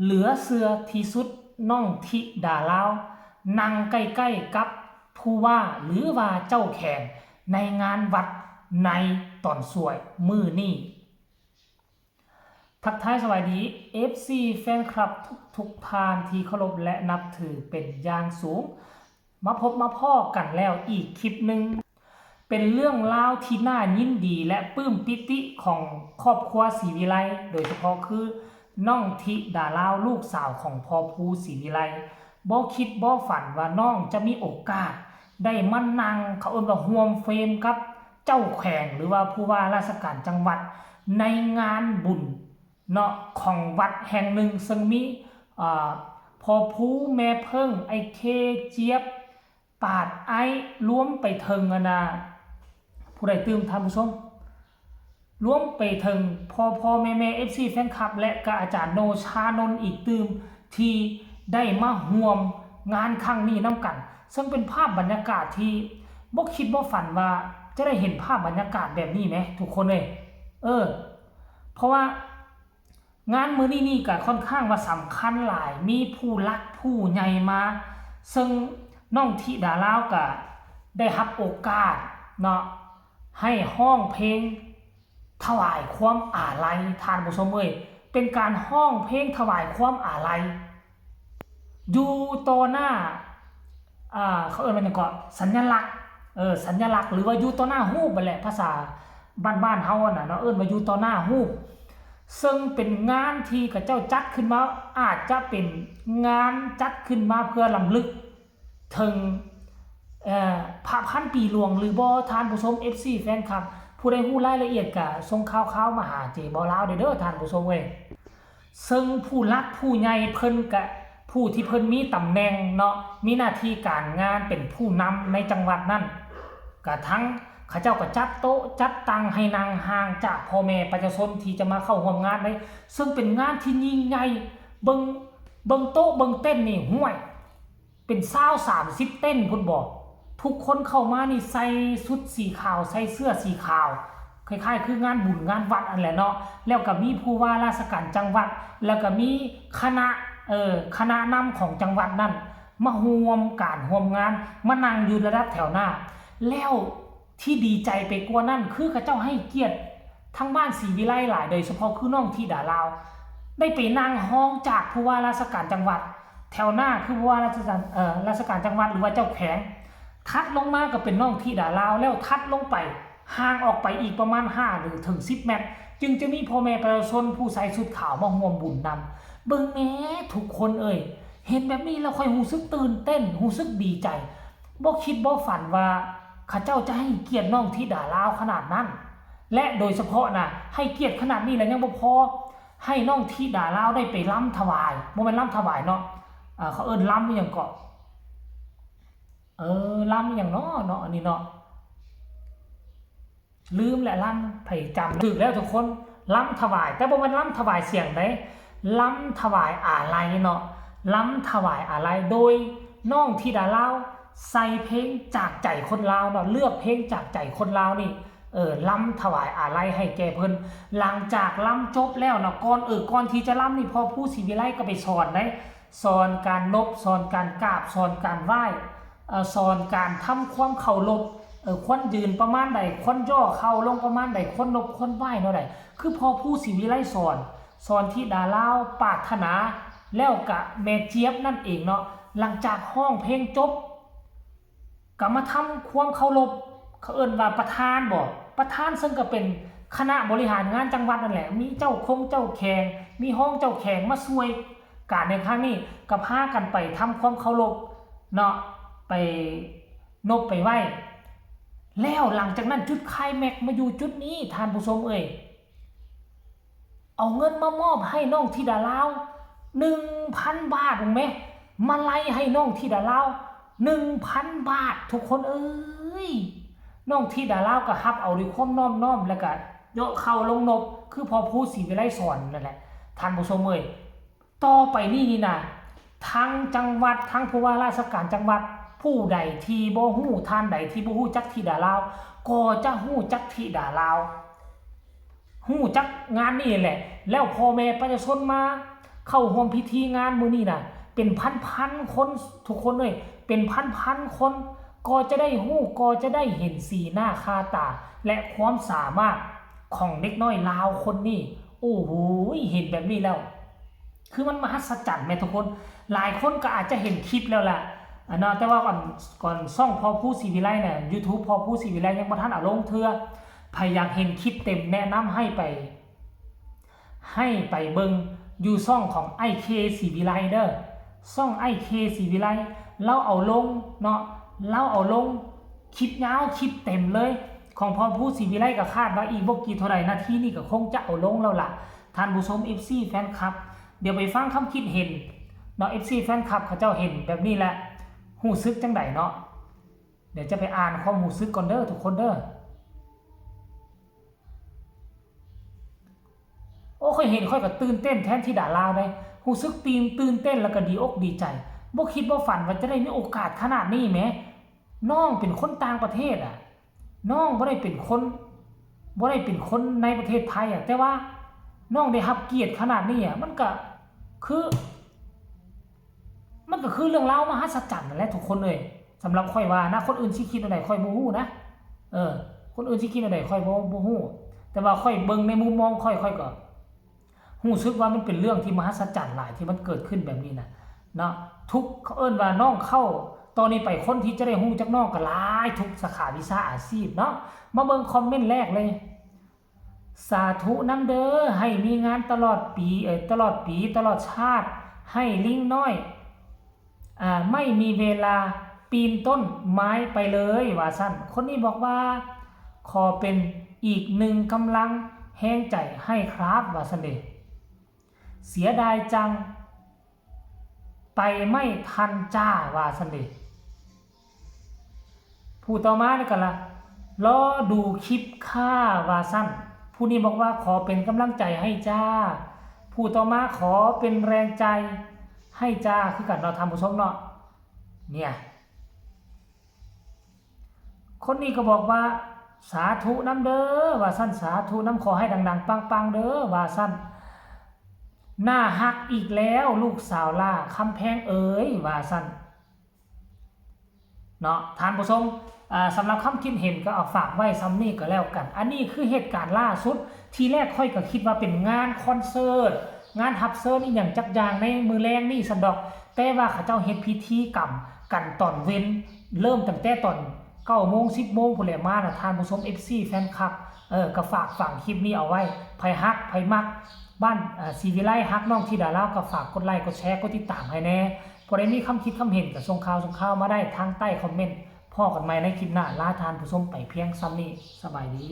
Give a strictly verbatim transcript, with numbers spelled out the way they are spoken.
เหลือเชื่อที่สุด น้องธิดาลาว นั่งใกล้ๆกับผู้ว่าหรือว่าเจ้าแขวงในงานวัดในตอนสวยมื้อนี้ ทักทายสวัสดี เอฟซี แฟนคลับทุกๆท่านที่เคารพและนับถือเป็นอย่างสูง มาพบมาพ้อกันแล้วอีกคลิปหนึ่ง เป็นเรื่องราวที่น่ายินดีและปลื้มปิติของครอบครัวศรีวิไล โดยเฉพาะคือน้องธิดาลาวลูกสาวของพ่อภูศรีวิไล บ่คิดบ่ฝันว่าน้องจะมีโอกาสได้มานั่ง เขาเอิ้นว่าร่วมเฟรมกับเจ้าแขวงหรือว่าผู้ว่าราชการจังหวัดในงานบุญเนาะของวัดแห่งหนึ่ง ซึ่งมี อ่า พ่อภู แม่เพิ่ง ไอ้เค เจี๊ยบ ปาด ไอ้ รวมไปเถิงอันน่ะ ผู้ใดตื่มท่านผู้ชม รวมไปเถิงพ่อพ่อแม่แม่ เอฟซี แฟนคลับ และก็อาจารย์โนชานนท์อีกตื่ม ที่ได้มาร่วมงานครั้งนี้นำกัน ซึ่งเป็นภาพบรรยากาศที่บ่คิดบ่ฝันว่าจะได้เห็นภาพบรรยากาศแบบนี้แหมทุกคนเอ้ย เออ เพราะว่างานมื้อนี้นี่ก็ค่อนข้างว่าสำคัญหลาย มีผู้หลักผู้ใหญ่มา ซึ่งน้องธิดาลาวก็ได้รับโอกาสเนาะ ให้ร้องเพลงถวายความอาลัย ท่านผู้ชมเอ้ย เป็นการร้องเพลงถวายความอาลัย อยู่ต่อหน้า อ่า เขาเอิ้นว่าหยังเกาะ สัญลักษณ์ เออ สัญลักษณ์ หรือว่าอยู่ต่อหน้ารูปนั่นแหละ ภาษาบ้านๆเฮาอะนะเนาะ เอิ้นว่าอยู่ต่อหน้ารูป ซึ่งเป็นงานที่เขาเจ้าจัดขึ้นมา อาจจะเป็นงานจัดขึ้นมาเพื่อรำลึกถึง เอ่อ พระพันปีหลวงหรือบ่ ท่านผู้ชม เอฟซี แฟนคลับ ผู้ใดฮู้รายละเอียดก็ส่งข่าวๆมาหาเจบ่าวลาวเด้อ ท่านผู้ชมเอ้ย ซึ่งผู้หลักผู้ใหญ่เพิ่นกะ ผู้ที่เพิ่นมีตำแหน่งเนาะ มีหน้าที่การงานเป็นผู้นำในจังหวัดนั้น กะทั้งเขาเจ้าก็จัดโต๊ะจัดตังให้นั่งห่างจากพ่อแม่ประชาชนที่จะมาเข้าร่วมงานได้ ซึ่งเป็นงานที่ยิ่งใหญ่ เบิ่ง เบิ่งโต๊ะเบิ่งเต็นท์นี่ ห้วย เป็นซาวสามสิบเต็นท์พุ้นบ่ ทุกคนเข้ามานี่ใส่ชุดสีขาว ใส่เสื้อสีขาว คล้ายๆ คืองานบุญงานวัดอันแหละเนาะ แล้วก็มีผู้ว่าราชการจังหวัด แล้วก็มีคณะ เอ่อ คณะนำของจังหวัดนั้น มาร่วมการร่วมงาน มานั่งอยู่ระดับแถวหน้า แล้วที่ดีใจไปกว่านั้น คือเขาเจ้าให้เกียรติทางบ้านศรีวิไลหลาย โดยเฉพาะคือน้องธิดาลาว ได้ไปนั่งฮ้องจากผู้ว่าราชการจังหวัด แถวหน้าคือผู้ว่าราชการ เอ่อ ราชการจังหวัดหรือว่าเจ้าแขวง ถัดลงมาก็เป็นน้องธิดาลาว แล้วถัดลงไป ห่างออกไปอีกประมาณห้าหรือถึงสิบเมตร จึงจะมีพ่อแม่ประชาชนผู้ใส่ชุดขาวมาร่วมบุญนำ เบิ่งแหน่ทุกคนเอ้ย เห็นแบบนี้แล้วข้อยรู้สึกตื่นเต้น รู้สึกดีใจ บ่คิดบ่ฝันว่าเขาเจ้าจะให้เกียรติน้องธิดาลาวขนาดนั้น และโดยเฉพาะนะ ให้เกียรติขนาดนี้แล้วยังบ่พอ ให้น้องธิดาลาวได้ไปรำถวาย บ่แม่นรำถวายเนาะ อ่า เขาเอิ้นรำอิหยังเกาะ เออ รำอิหยังเนาะ เนาะ อันนี้เนาะ ลืมแหละ รำ ไผจำ ถูกแล้วทุกคน รำถวาย แต่บ่แม่นรำถวายเสียงใด รำถวายอาลัยเนาะ รำถวายอาลัย โดยน้องธิดาลาว ใส่เพลงจากใจคนลาวเนาะ เลือกเพลงจากใจคนลาวนี่ เออ รำถวายอาลัยให้แก่เพิ่น หลังจากรำจบแล้วเนาะ ก่อน เออ ก่อนที่จะรำนี่ พ่อภูศรีวิไลก็ไปสอนได้ สอนการนบ สอนการกราบ สอนการไหว้ เอ่อ สอนการทำความเคารพ เอ่อ ควรยืนประมาณใด ควรย่อเข่าลงประมาณใด ควรนบ ควรไหว้แนวใด คือพ่อภูศรีวิไลสอน สอนธิดาลาวปรารถนา แล้วกะแม่เจี๊ยบนั่นเองเนาะ หลังจากฮ้องเพลงจบ ก็มาทำความเคารพ เขาเอิ้นว่าประธานบ่ ประธานซึ่งก็เป็นคณะบริหารงานจังหวัดนั่นแหละ มีเจ้าคงเจ้าแขวง มีรองเจ้าแขวงมาช่วยการในครั้งนี้ ก็พากันไปทำความเคารพเนาะ ไปนบไปไหว้ แล้วหลังจากนั้นจุดไคลแม็กซ์มาอยู่จุดนี้ ท่านผู้ชมเอ้ย เอาเงินมามอบให้น้องธิดาลาว หนึ่งพันบาท รู้ไหม มาลัยให้น้องธิดาลาว หนึ่งพันบาท ทุกคนเอ้ย น้องธิดาลาวก็รับเอาด้วยความนอบน้อม แล้วก็ย่อเข่าลงนบ คือพ่อภูศรีวิไลสอนนั่นแหละ ท่านผู้ชมเอ้ย ต่อไปนี้นี่นะ ทั้งจังหวัด ทั้งผู้ว่าราชการจังหวัด ผู้ใดที่บ่ฮู้ ท่านใดที่บ่ฮู้จักธิดาลาว ก็จะฮู้จักธิดาลาว ฮู้จักงานนี่แหละ แล้วพ่อแม่ประชาชนมา เข้าร่วมพิธีงานมื้อนี้น่ะ เป็นพันๆคน ทุกคนเอ้ย เป็นพันๆคน ก็จะได้ฮู้ ก็จะได้เห็นสีหน้าค่าตา และความสามารถของเด็กน้อยลาวคนนี้ โอ้โห เห็นแบบนี้แล้ว คือมันมหัศจรรย์แหมทุกคน หลายคนก็อาจจะเห็นคลิปแล้วล่ะ อ่ะเนาะ แต่ว่าก่อน ก่อนช่องพ่อภูศรีวิไลเนี่ย YouTube พ่อภูศรีวิไลยังบ่ทันเอาลงเทื่อ ไผอยากเห็นคลิปเต็ม แนะนำให้ไป ให้ไปเบิ่งอยู่ช่องของอ้ายเคศรีวิไลเด้อ ช่องอ้ายเคศรีวิไล ลาวเอาลงเนาะ ลาวเอาลงคลิปยาวคลิปเต็มเลย ของพ่อภูศรีวิไลก็คาดว่าอีกบ่กี่เท่าใดนาทีนี่ก็คงจะเอาลงแล้วล่ะ ท่านผู้ชม เอฟซี แฟนคลับ เดี๋ยวไปฟังคำคิดเห็นเนาะ เอฟซี แฟนคลับเขาเจ้าเห็นแบบนี้แหละ ฮู้สึกจังใดเนาะ เดี๋ยวจะไปอ่านความฮู้สึกก่อนเด้อทุกคนเด้อ โอ้ ข้อยเห็นข้อยก็ตื่นเต้นแทนธิดาลาวเด้ ฮู้สึกตื่น ตื่นเต้นแล้วก็ดีอกดีใจ บ่คิดบ่ฝันว่าจะได้มีโอกาสขนาดนี้แหม น้องเป็นคนต่างประเทศอะ น้องบ่ได้เป็นคน บ่ได้เป็นคนในประเทศไทยอะ แต่ว่าน้องได้รับเกียรติขนาดนี้อะ มันก็คือ มันก็คือเรื่องราวมหัศจรรย์นั่นแหละทุกคนเอ้ย สำหรับข้อยว่านะ คนอื่นสิคิดแนวใดข้อยบ่ฮู้นะ เออ คนอื่นสิคิดแนวใดข้อยบ่ บ่ฮู้ แต่ว่าข้อยเบิ่งในมุมมองข้อย ข้อยก็ฮู้สึกว่ามันเป็นเรื่องที่มหัศจรรย์หลายที่มันเกิดขึ้นแบบนี้นะ เนาะ ทุก เขาเอิ้นว่าน้องเข้า ตอนนี้ไปคนที่จะได้ฮู้จักน้องก็หลายทุกสาขาวิชาอาชีพเนาะ มาเบิ่งคอมเมนต์แรกเลย สาธุนำเด้อ ให้มีงานตลอดปี เอ่อ ตลอดปี ตลอดชาติ ให้ลิงน้อย อ่า ไม่มีเวลาปีนต้นไม้ไปเลย ว่าซั่น คนนี้บอกว่า ขอเป็นอีกหนึ่งกำลังแฮงใจให้ครับ ว่าซั่นเด้ เสียดายจัง ไปไม่ทันจ้า ว่าซั่นเด้ ผู้ต่อมานี่ก็ละ รอดูคลิปค่ะ ว่าซั่น ผู้นี้บอกว่าขอเป็นกำลังใจให้จ้า ผู้ต่อมาขอเป็นแรงใจให้จ้า คือกันเนาะท่านผู้ชมเนาะ เนี่ย คนนี้ก็บอกว่า สาธุนำเด้อ ว่าซั่น สาธุนำ ขอให้ดังๆ ปังๆ เด้อ ว่าซั่น น่าฮักอีกแล้วลูกสาวล่าคำแพงเอ๋ย ว่าซั่น เนาะ ท่านผู้ชม อ่า สำหรับคำคิดเห็นก็เอาฝากไว้ส่ำนี้ก็แล้วกัน อันนี้คือเหตุการณ์ล่าสุด ทีแรกข้อยก็คิดว่าเป็นงานคอนเสิร์ต งานรับเชิญอีหยังจักอย่างในมื้อแลงนี่ซั้นดอก แต่ว่าเขาเจ้าเฮ็ดพิธีกรรมกันตอนเว็น เริ่มตั้งแต่ตอนเก้าโมง สิบโมงพู้นแหละ มาน่ะ ท่านผู้ชม เอฟซี แฟนคลับ เออ ก็ฝากฝังคลิปนี้เอาไว้ ไผฮัก ไผมัก บ้าน อ่า ศรีวิไลฮักน้องธิดาลาว ก็ฝากกดไลค์ กดแชร์ กดติดตามให้แหน่ ผู้ใดมีคำคิดคำเห็นก็ส่งข่าว ส่งข่าวมาได้ทางใต้คอมเมนต์ พ้อกันใหม่ในคลิปหน้า ลาท่านผู้ชมไปเพียงส่ำนี้ สบายดี